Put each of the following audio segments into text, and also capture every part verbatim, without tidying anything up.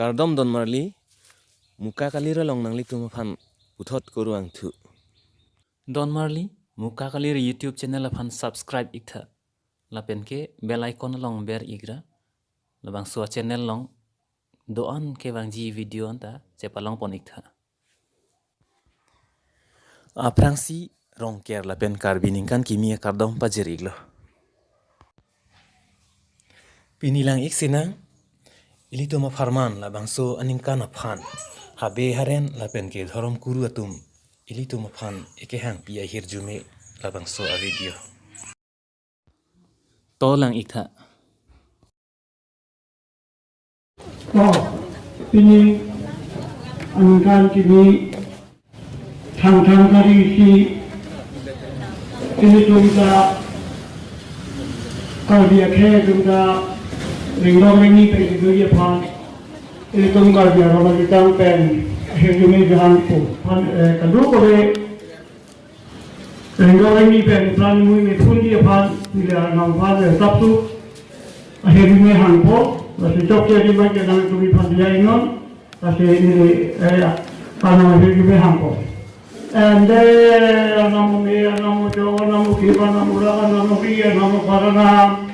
Kardom donmarli, Muka Kalir along nanglitum aphan puthot kurvangthu. Donmarli, Muka Kalir YouTube channel aphan subscribe iktha. Lapen ke bell icon along ber ikra. Labangso a-channel along do-an kevangji video anta chepalongpon iktha. Aphrangsi Rongker lapen Karbi ningkan kimi akardom pajir iklo. Pini lang ik sinang, ilitum apharman labangso aningkan aphan, habe haren lapen ke dhorom kuru atum, ilitum aphan ekehang pi ahirjume labangso a-video. To lang iktha. To, pini aningkan kimi thangthang kari isi, ilitum ta Karbi akhei atum ta ringdong ringni pen kedoji aphan, ilitum Karbi aron alitang pen ahirjume jahang pu aphan, eh, kadokave ringdong ringni pen pran mui me phunji aphan, neli arnam aphan, eh, sapsu ahirjume hangpo, lasi chokche adim abang ke nangtum aphan diya iknon, lasi neli, eh, arnam ahirjume hangpo. Ante arnam ome, arnam ojo, arnam okim, arnam orak, arnam ori, arnam opar, arnam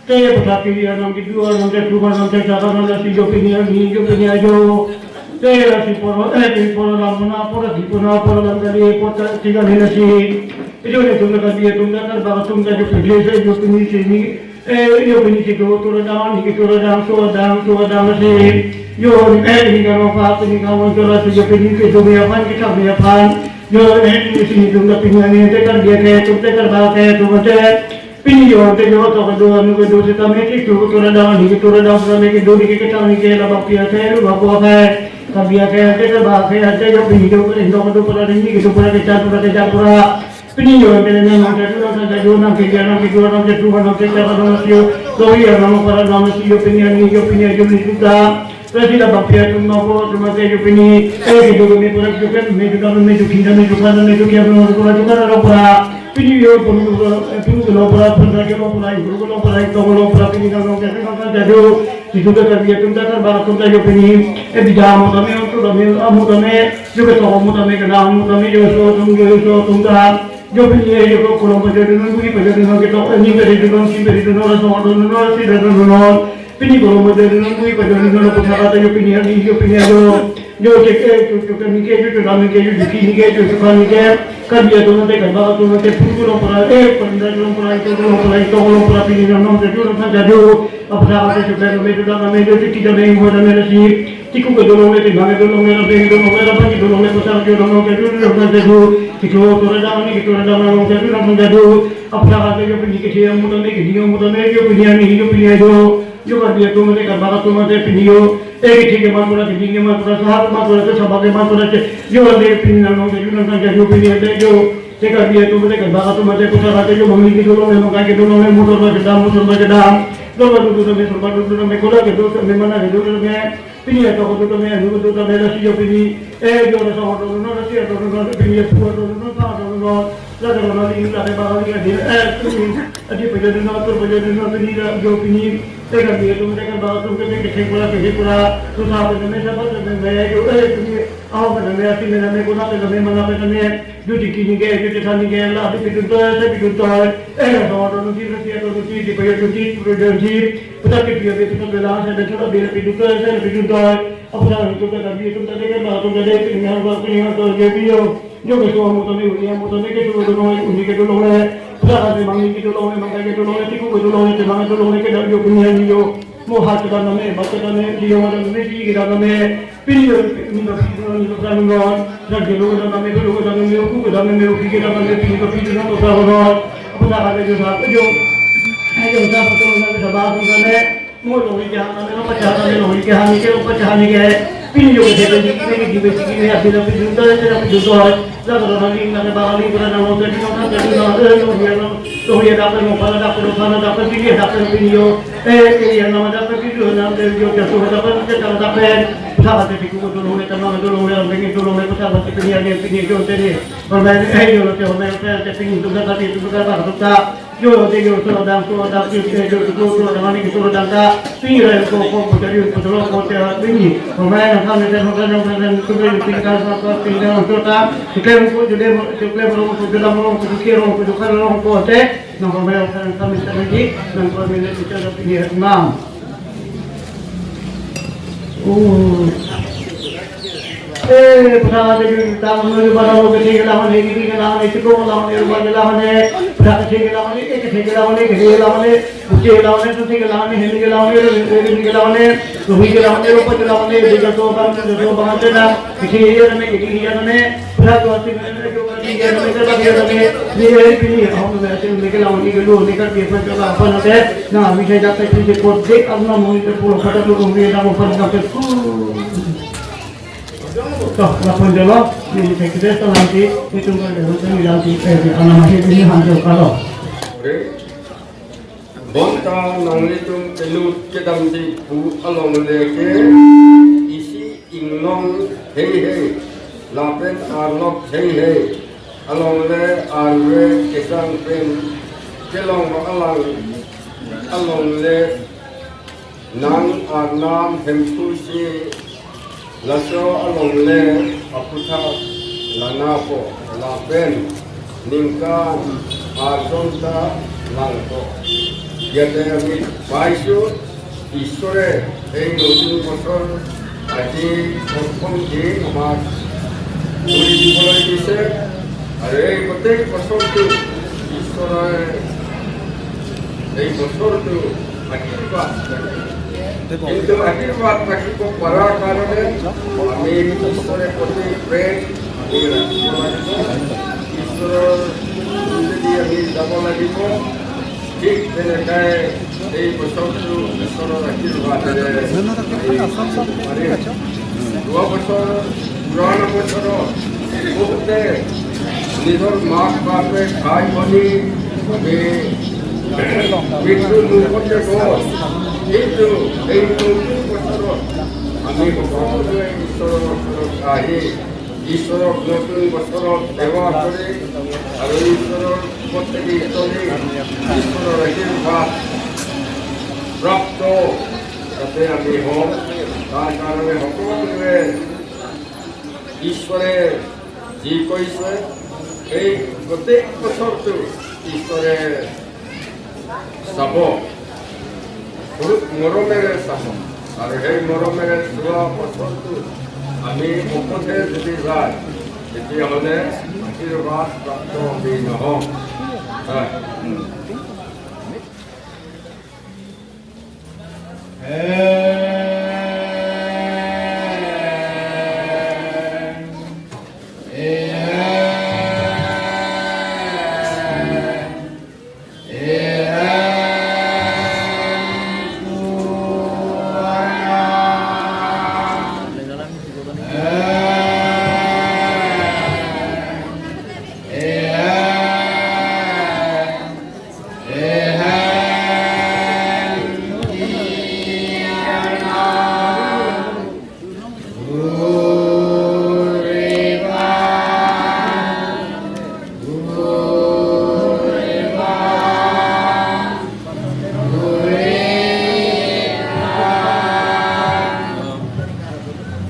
te puthot kiri, arnam kedo, arnam ketum, arnam kechak, arnam lasi jo pini arni, jo pini ajo. Te lasi poro, eh, te poro alam pona, poro si pona, poro alam kali, poro si kali lasi. Ijo nelitum Karbi atum ta, Karbak atum ta jo pini se, jo pini si ni, eh, jo pini si do, tura dang, ni tura dang, so dang, so dang lasi. Jo, eh, ni kano pa, ni kano tura si jo pini kedo me aphan, kechak me aphan. Jo, eh, ni si nelitum ta pini arni te Karbi akhei atum te, Karbak akhei atum te. Pini jo ante jo to kedo anu kedo sitame, ketu ketura dang, ni ketura dang sitame, kedo ni kekechang ni ke labang pia te, lu bang pua ke, kabia ke, ante ke ba ke, ante jo pini jo ke, indo kedo pura ni kedo pura kechang pura kechang pura. Pini jo ante nang nang kedo nang kedo nang kedo nang kedo nang kedo nang kedo nang sio, lo iya nang para nang sio pini ani jo pini jo ni sudah. Lasi labang pia atum nangpo atum ante jo pini, eh, kedo kami pura kedo kami, me kedo kami, me kedo kami, me kedo kami, me kedo kami, me kedo kami, me kedo kami, pura. Pini yo pura, eh, pura kedo pura, pura kedo pura, pura kedo pura, pura kedo pura, pini nang nang kedo nang kedo. Itum ta Karbi atum ta, Karbak atum ta jo pini, eh, bija amu tame, otu tame, amu tame, jo ketok amu tame, kedam amu tame, jo so atum, jo so atum ta. Jo pini, eh, jo ko kolom pajor dunnon, bui pajor dunnon, ketok, eh, ni pajor dunnon, si pajor dunnon, so dunnon, si dunnon. Pini kolom pajor dunnon, bui pajor dunnon, puthot ta jo pini, ani jo pini ajo. Jo ke ke, jo, jo ke ni ke, jo, jo dam ni ke, jo, jo ki ni ke, jo, jo khan ni ke. Karbi atum ante, Karbak atum ante, puru kolom pura, eh, pura kolom pura, ito kolom pura, ito kolom pura, pini nang nang jadu, nang jadu. Apra ante jo ke me jo dam me jo ki dam me ho dam me si. Tiku kedo longle, tebang kedo longle, rabe kedo longle, rapan kedo longle, pasar kedo longle, kedo longle, kedo. Tiku tura dang ni, tura dang longle, kedo longle, kedo. Apra kata jo pini kethe amu tame, keding amu tame, jo pini ani, jo pini ajo. Jo Karbi atum ante, Karbak atum ante pini yo. Eh, kethe keman pura, keding keman pura, sahat keman pura, sabak keman pura, che. Jo ante pini nang longle, kedo longle, kedo pini ante jo. Te Karbi atum ante, Karbak atum ante, pasar ante jo bangli kedo longle, mangkai kedo longle, motor ba kedam, motor ba kedam. Dor ba dudu tame, sor ba dudu tame, kola kedo tame, mana kedo tame. Pini ya toko tutu me anu tutu me lasi jo pini. Eh, jo rasa hoto no, lasi hoto no, pini ya pua hoto no, pa hoto no. La hoto no, ini la ba ini ya, eh, pini. Adi pajadu no, tur pajadu no, pini la jo pini. Eh, kan dia tu, kan ba tu, kan ke pura, ke pura. Tu sa pe me, sa pa me, me jo, eh, pini. Aho pe me, asi me, me kona pe me, mana pe me. Ju ti ki ni ke, ju ti sa ni ke, la pi tu to, sa pi tu to. Eh, hoto no, ti, lasi hoto no, ti, ti pajadu ti, pajadu ti. Putar ke pia ke putar bela, sa bela bela pi duta, sa pi duta. Aputar pi duta, tapi pi duta deke ba duta deke ni hal ba ni hal to je pio. Jo keso amu tame, uni amu tame keso do noi, uni kedo longle. Putar ke mangli kedo longle, mangkai kedo longle, tiku kedo longle, tebang kedo longle, kedam jo pini ani jo. Mo hat kedam name, bat kedam name, dio kedam name, ji kedam name. Pini yo, ni ba pini yo, ni ba pini yo. Dak kedo kedam name, kedo kedam name, uku kedam name, uki kedam name, pini ba pini yo, to sa ho. Aputar ke jo sa jo. Ayo sa ho to na sa ba ho na. Mo longle ke hang name, lo pacha name, longle ke hang ke, lo pacha name ke. Pini yo ke de ni ke ni ke ni ke ni abi la pi duta, la pi duta. La la la ni na ba ni pura na mo te ni na te ni na, eh, lo ya na. Lo ya dak pe mo pala dak pe, lo pala dak pe, pini dak pe, pini yo. Eh, eh, ya na ma dak pe, pini yo na te yo ke so dak pe, ke dak pe. Pisa bate piku ko dulong le, tamang dulong le, rong dengin dulong le, pisa bate pini ani pini jo teni. Hormai eh jo lo te hormai te pini tu kata pini tu kata tu ta. Jo te jo so dang so dang jo te jo tu tu dang ani tu dang ta. Pini rai ko ko ko jari ko dulong ko te pini. Hormai nang kami te hormai nang kami tu le pini ka sa ko pini nang so ta. Kita ko jo de jo le ko jo dam ko jo kiro ko jo kalo ko te. Nang hormai nang kami te lagi nang ko mene kita pini nang. Oh. Eh, putang aja di tang mulu pada lo kecil ke lawan ni, kecil ke lawan ni, cukup lawan ni, rumah ke lawan ni, putang kecil ke lawan ni, eh, kecil ke lawan ni, kecil ke lawan ni, kecil ke lawan ni, kecil ke lawan ni, hindi ke lawan ni, hindi ke lawan ni, ruhi ke lawan ni, rupa ke lawan ni, tiga tu bang, tiga tu bang, ada dah, kecil ke lawan ni, kecil ke lawan ni, putang tu asing ke lawan ni, kecil ke lawan ni, kecil ke lawan ni, ni, eh, ini, oh, ni asing ke lawan ni, ke lu, ni kan dia pun coba apa nanti. Nah, bisa dapat di kode, Allah mau itu pulau kata tu, rumah ke lawan ni, dapat. Toh, lapen jolo, neli sekdes to nanti, itu kan nanti, eh, di alam akhir ini hancur kalau. Bonta nanglitum kelut kedamji pu along leke, isi inglong heihei, lapen arlok heihei, along le arve kesang pen, kelong alang, along le nang arnam hemphu si laso along le aphuthak lanapo lapen ningkan arjon ta langpo. Yate ami paisur Ishore ei notun bosor aji prothom din amar uri dibolai dise, aru ei protek bosor tu Ishore ei bosor tu akibat. Kintu akibat akibat para karone ami Ishore proti prem ami rakhibo lagibo. Ishore jodi ami jabo lagibo. Thik teneke ei bosor tu Ishoror akibat. Dua bosor, purana bosor, bohute nijor mak bap ke khai bani, ami mrityu mukhot ke go. Kintu ei notun bosor ami bosor tu Ishoror ahi. Ishoror notun bosorot sewa kori, aru Ishoror bhakti kori, Ishoror akibat prapto, jate ami hok, ta karone hok kori Ishore ji koise, ei protek bosor tu Ishore sabo. Kuruk moromere sabo. Aru hei moromere sua bosor tu ami opothe jodi jai, teti hone akibat prapto ami nohok. Hai.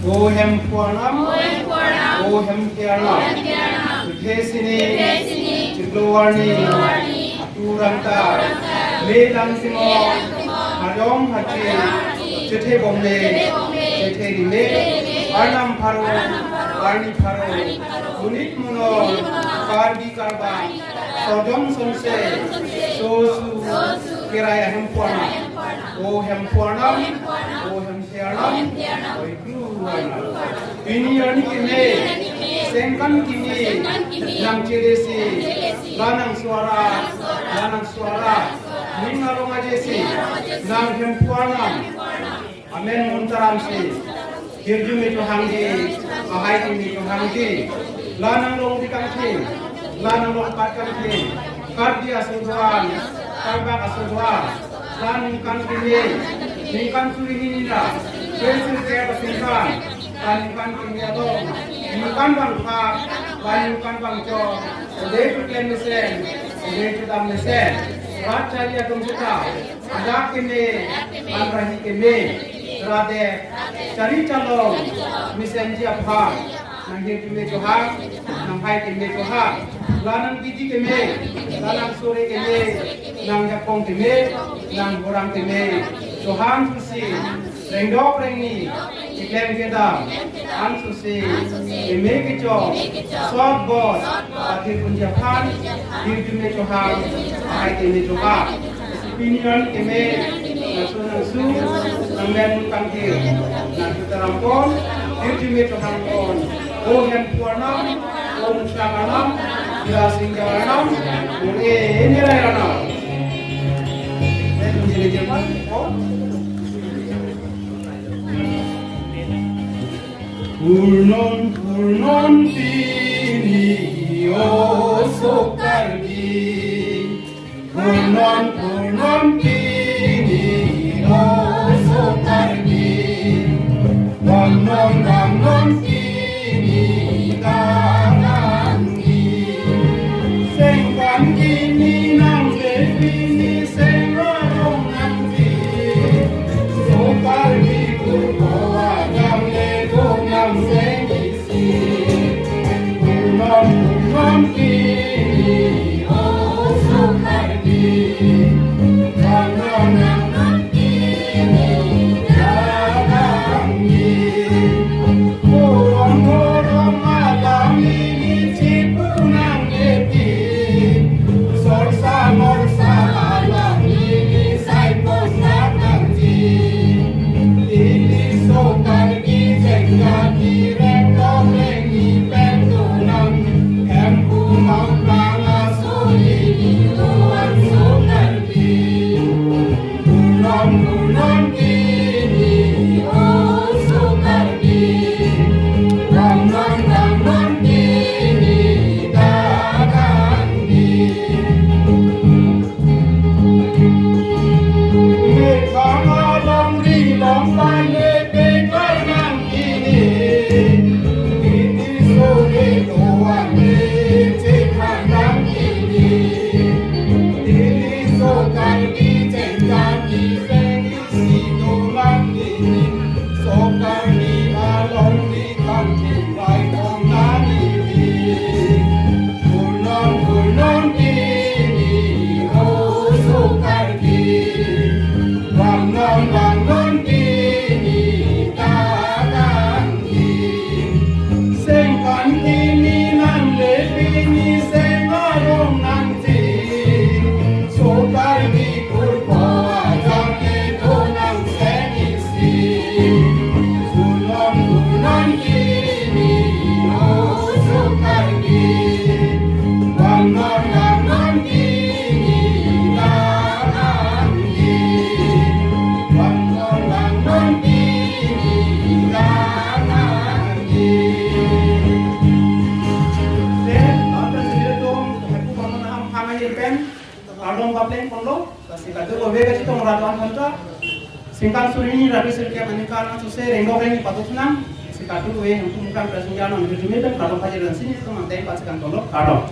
O Hemphu Arnam, O Hemphu Arnam, O Hemphu Arnam, Hemphu Arnam, Kethe Sini, Kethe Sini, Chiklo Arni, Chiklo Arni, Atur Angta, Atur Angta, Me Langsimok, Me Langsimok, Hajong Hachi, Hajong Hachi, Chethe Bomle, Chethe Bomle, Chethe Rime, Chethe Rime, Arnam Pharo, Arnam Pharo, Arni Pharo, Arni Pharo, Monit Monol, Monit Monol, Karbi Karbak, Karbi Karbak, Sojon Sonse, Sojon Sonse, Sosu, Sosu, Kerai Hemphu Arnam, Hemphu Arnam, O Hemphu Arnam, O Hemphu Arnam, O Hemphu Arnam, O Hemphu Arnam. Pini arni kimi, sengkan kimi, sengkan kimi, nangchedesi, nangchedesi, la nangsuara, la nangsuara, la nangsuara, ning arong ajesi, ning arong ajesi, nang Hemphu Arnam, Hemphu Arnam, amen muntaramsi, hirjume chohangji, ahai kimi chohangji, la nanglong dikangthim, la nanglong patkangthim, Karbi aso do-an, Karbak aso do-an, la ningkan kimi, ningkan suri hini ra, Kensing ke pasingkan, paningkan kini along, ningkan bang phak, paningkan bang chok, ode chuklem mesen, ode chudam mesen, rat chari atum seta, ajak keme, anrahi keme, rade, chari chalong, mesenji aphan, nang hirjume chohang, nang hai keme chohang, la nang bidi keme, la nang sore keme, nang jakong keme, nang borang keme, chohang susi, rengdok rengni, keklem kedam, an susi, keme kechok, sot bot, athir punji aphan, hirjume chohang, hai keme chohang. Pini an keme, nangsu nangsu, nangmen kangkir, nangsu tarampon, hirjume chohangpon, o hem puanam, o musang anam, jira singja anam, o e, e nira anam. Purnon, purnon pini, o so Karbi. Purnon, purnon pini, o so Karbi. Vangnon, vangnon pini, kalang ni. Sengkan kini nang le pini, seng rong nang di. So Karbi kurko ajam le do nang seng. Kardom papleng ponlo, lasi kadokave kachetong rat an aphanta, singkan suri hini ra bisir kep aningkan an sose rengdok rengni patok nang, lasi kadokave Hemphu Mukrang Press Media along hirjume pen kardom pajir dan sini itu manteng pachekang ponlo, kardom.